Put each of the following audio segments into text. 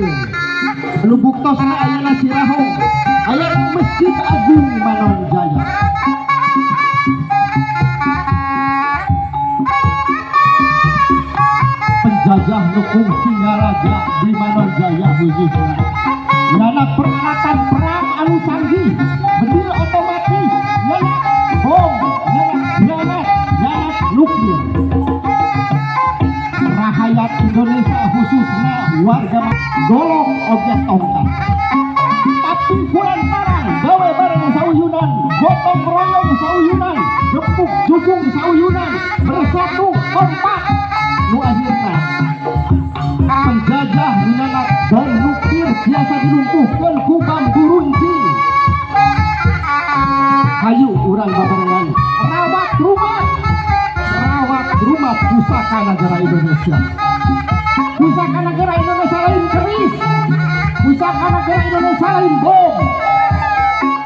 dilungkuhkeun. Anu buktosna ayana Cirahong, ayana Masjid Agung Manonjaya. Penjajah nu kungsi ngalaga di Manonjaya khususna. Nyanak peralatan perang anu canggih, bedil otomatis, nyanak bom, nyanak granat, nyanak nuklir. Rahayat Indonesia khususnya warga golong objek tongkat. Tapi kulantaran gawe bareng sauyunan, gotong royong sauyunan, gepuk jukung sauyunan, bersatu kompak. Nu akhirna penjajah nyanak bom nuklir biasa dilumpuhkeun ku bambu runcing. Hayu urang babarengan rawat rumah, rawat rumah pusaka negara Indonesia. Pusaka negara Indonesia lain keris, pusaka negara Indonesia lain bom,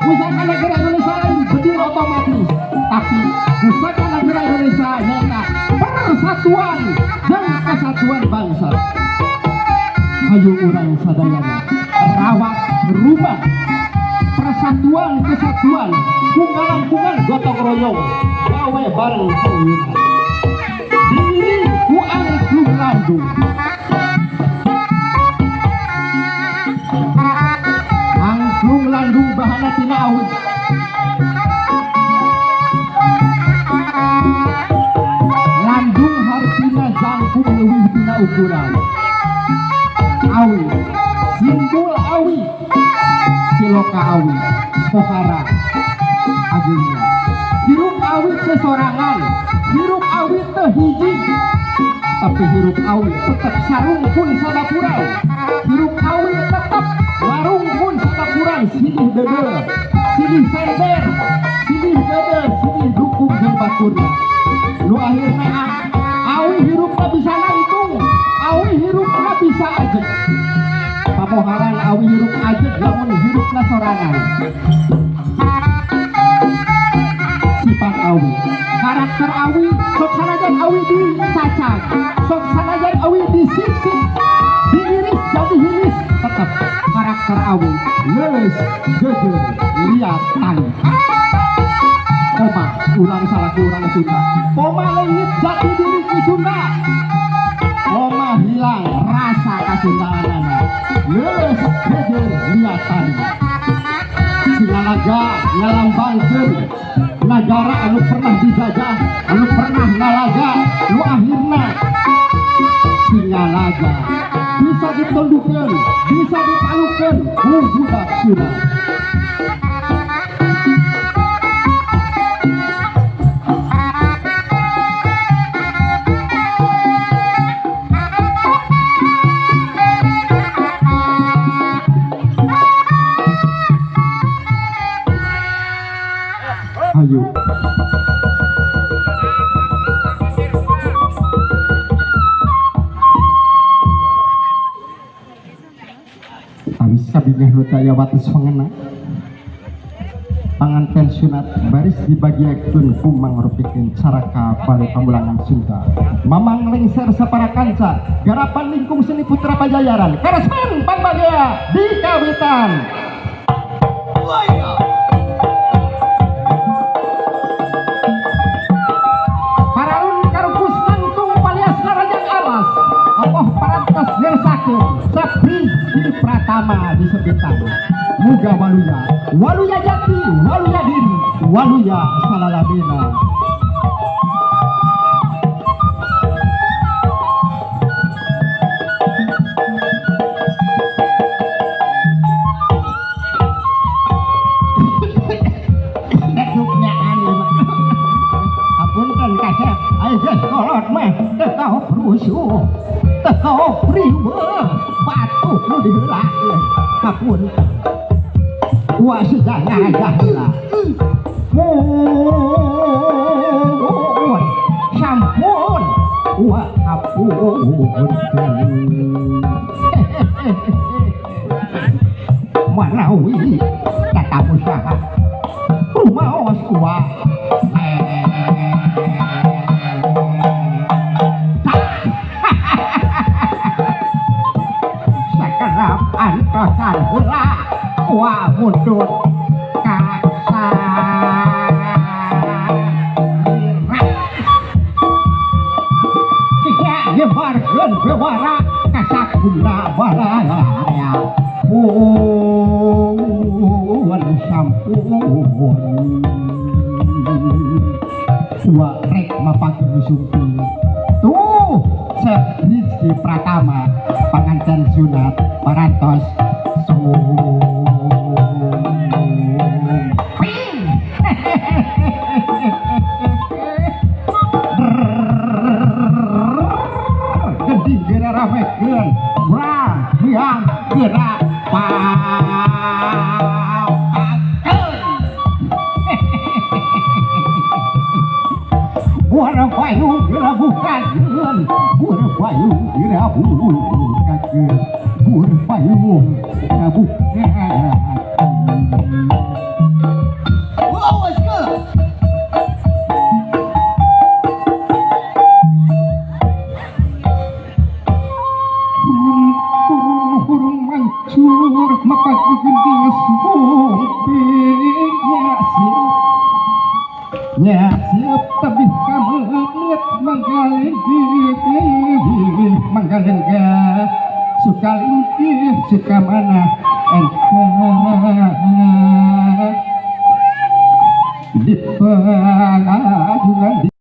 pusaka negara Indonesia lain bedil otomatis, tapi pusaka negara Indonesia nyata persatuan dan kesatuan bangsa. Hayu urang sadayana rawat rumah, persatuan kesatuan, kunggalan-kunggan gotong royong, gawe bareng sauyunan. Diiring ku angklung landung. Angklung landung bahana tina awi. Landung hartina jangkung leuwih tina ukuran. Awi, simbol awi, siloka awi, pohara agengna. Hirup awi sesorangan, hirup awi teu hiji, tapi hirup awi tetep sarungkun sadapuran. Hirup awi tetep warungkun sadapuran, silih deudeuh, silih sender, silih deudeuh, silih dukung jeung baturna. Nu akhirna awi hirupna bisa nangtung, awi hirupna bisa ajeg. Pamoharan awi hirup ajeg lamun hirupna sorangan. Sifat awi, karakter awi, sok sanajan awi dicacag, sok sanajan awi disisik, diiris jadi hilis, tetep karakter awi leuleus, jeujeun, liat tali. Koma urang salaku urang Sunda, koma leungit jati diri ki Sunda, koma hilang rasa kasundaanana, leuleus, jeujeun, liat tali. Singalaga ngalambangkeun nagara anu pernah dijajah, anu pernah ngalaga, nu akhirna singalaga bisa ditundukeun, bisa ditalukeun ku budak Sunda. Ayo. Awis kabingah nu taya wates pangena. Panganten sunat baris dibagiakeun ku mangrupikeun caraka bale pamulangan Sunda. Mamang lengser sapara kanca, garapan lingkung seni putra Pajajaran. Karesmen pangbagea di kawitan. Pratama disebutan muga waluya, waluya jati, waluya diri, waluya salalabina. Beduknya aneh mah. Apunten kasep, ayo geus kolot mah teu kaop rusuh, teu kaop riweuh. Patuh nu diheulakeun kapun wa sejana heula mun sampun wa apunten manawi tatamu saha rumaos wa garap antosan heula wa mundut ka nyebarkeun bewara kasakuna balaya pun sampun wa rek mapake sumpi tuh Chef Rizky Pratama panganten sunat parantos sumping. Gending geura ramekeun urang miang geura papakeun. Buara payung geura bukakeun, buara payung geura bukakeun, buara payung geura bukakeun. Wow, let's go. Hurung mancur mapag gending sumping nya siap nya siap tebih kameut manggalenggi manggalengga sukalingkih sukamana engkah di pengajuan.